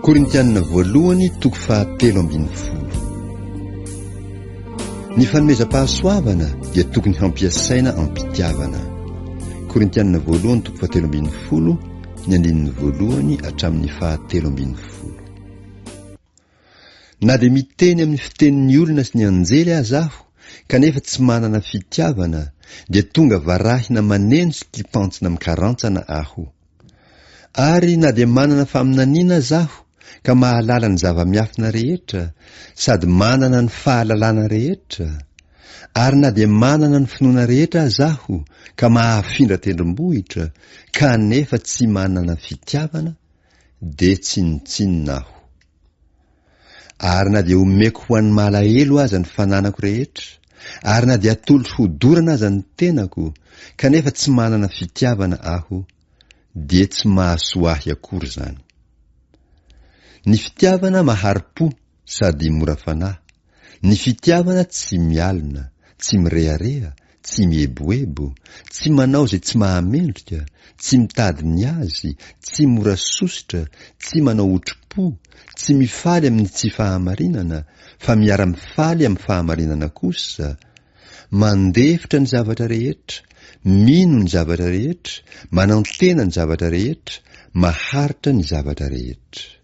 Korintianina voalohany toko fahatelo ambin'ny folo. Ny fanomezam-pahasoavana dia tokony hampiasaina am-pitiavana. Korintianina voalohany toko fahatelo ambin'ny folo, ny andininy voalohany hatramin'ny fahatelo ambin'ny folo. Na dia miteny amin'ny fitenin'ny olona sy ny anjely aza aho, kanefa tsy manana fitiavana, dia tonga varahina maneno sy kipantsona mikarantsana aho. Ary na dia manana faminaniana aza aho, ka mahalala ny zava-miafina rehetra, sady manana ny fahalalana rehetra, ary na dia manana ny finoana rehetra aza aho, ka mahafindra tendrombohitra, kanefa tsy manana fitiavana, dia tsinontsinona aho. Ary na dia omeko ho an'ny malahelo aza ny fananako rehetra, ary na dia atolotro hodorana aza ny tenako, kanefa tsy manana fitiavana aho, dia tsy mahasoa ahy akory izany. Ny fitiavana mahari-po sady mora fanahy, Ny fitiavana tsy mialona, tsy mirehareha, tsy mieboebo, tsy manao izay tsy mahamendrika, tsy mitady ny azy, tsy mora sosotra, tsy manao otri-po, tsy mifaly amin'ny tsy fahamarinana, fa miara-mifaly amin'ny fahamarinana kosa, mandefitra ny zavatra rehetra, mino ny zavatra rehetra, manantena ny zavatra rehetra, maharitra ny zavatra rehetra.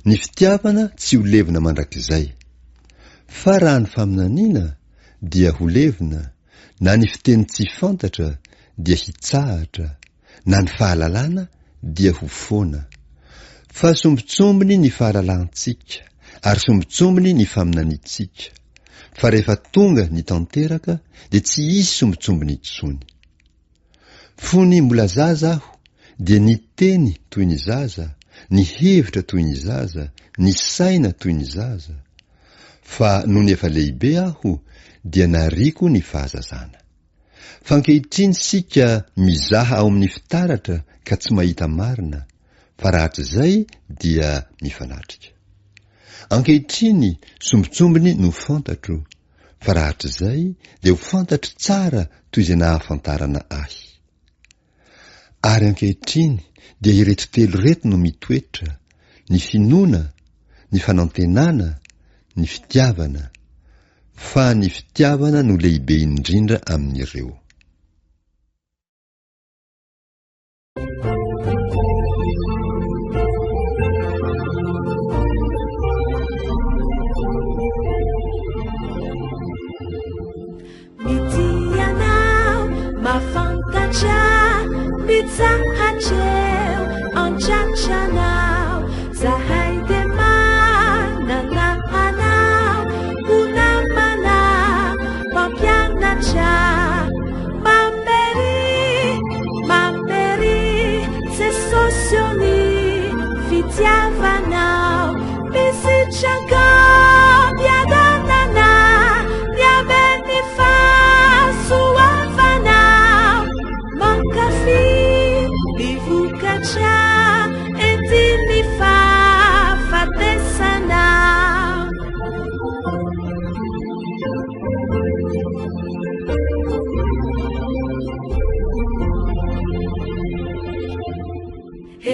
Ny fitiavana tsy ho levona mandrakizay. Fa raha ny faminaniana dia ho levona, na ny fiteny tsy fantatra dia hitsahatra, na ny fahalalana dia ho foana. Fa sombintsombiny ny fahalalantsika, ary sombintsombiny ny faminaniantsika. Fa rehefa tonga ny tanteraka dia tsy hisy sombintsombiny intsony. Fony mbola zaza aho dia niteny toy ny zaza, nihevitra toy ny zaza, nisaina toy ny zaza. Fa nony efa lehibe aho dia nariako ny fahazazana. Fa ankehitriny isika mizaha ao amin'ny fitaratra ka tsy mahita marina, fa rahatrizay dia mifanatrika. Ankehitriny sombintsombiny no fantatro, fa rahatrizay dia ho fantatro tsara toy izay nahafantarana ahy. Ary ankehitriny dia ireto telo ireto no mitoetra, ny finoana, ny fanantenana, ny fitiavana, fa ny fitiavana no lehibe indrindra amin'ireo. Mitia anao, mahafantatra, mitsahatra eo an-tratranao. Zahay dia manana anao ho namana mpampianatra. Mamery, mamery, Jesosy ô ny fitiavanao. Misitraka fiadanana, miaben'ny fahasoavanao. Mankafy ny vokatra entin'ny fahafatesana.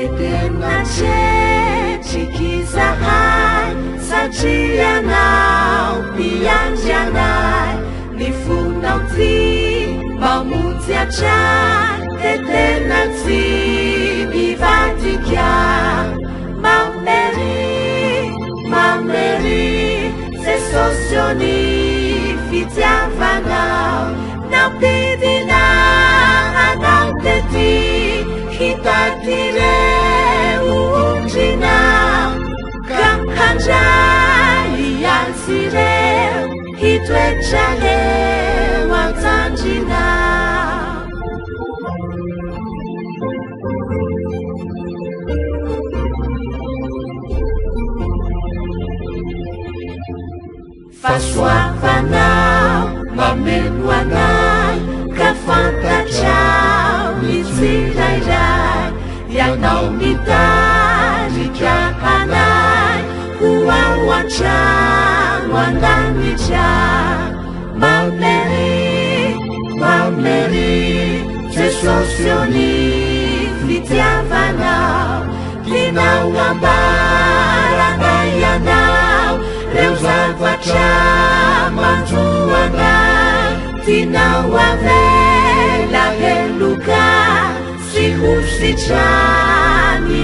Edena tretriky izahay satria ianao mpiandry anay ny fonao tia mamonjy hatrany dia tena tsy mivadika Mamery, mamery Jesosy ô ny fitiavanao Nampidina anao tety hitady ireo ondrinao Ka handray azy ireo hitoetra eo an-tsandrinao Fahasoavanao mameno anay ka fantatrao ny tsirairay Ianao mitarika anay ho ao an-trano an-danitra Mamery, mamery Jesosy ô ny fitiavanao Tianao ambara. zavatra manjo anay, tianao avela heloka sy ho sitrany.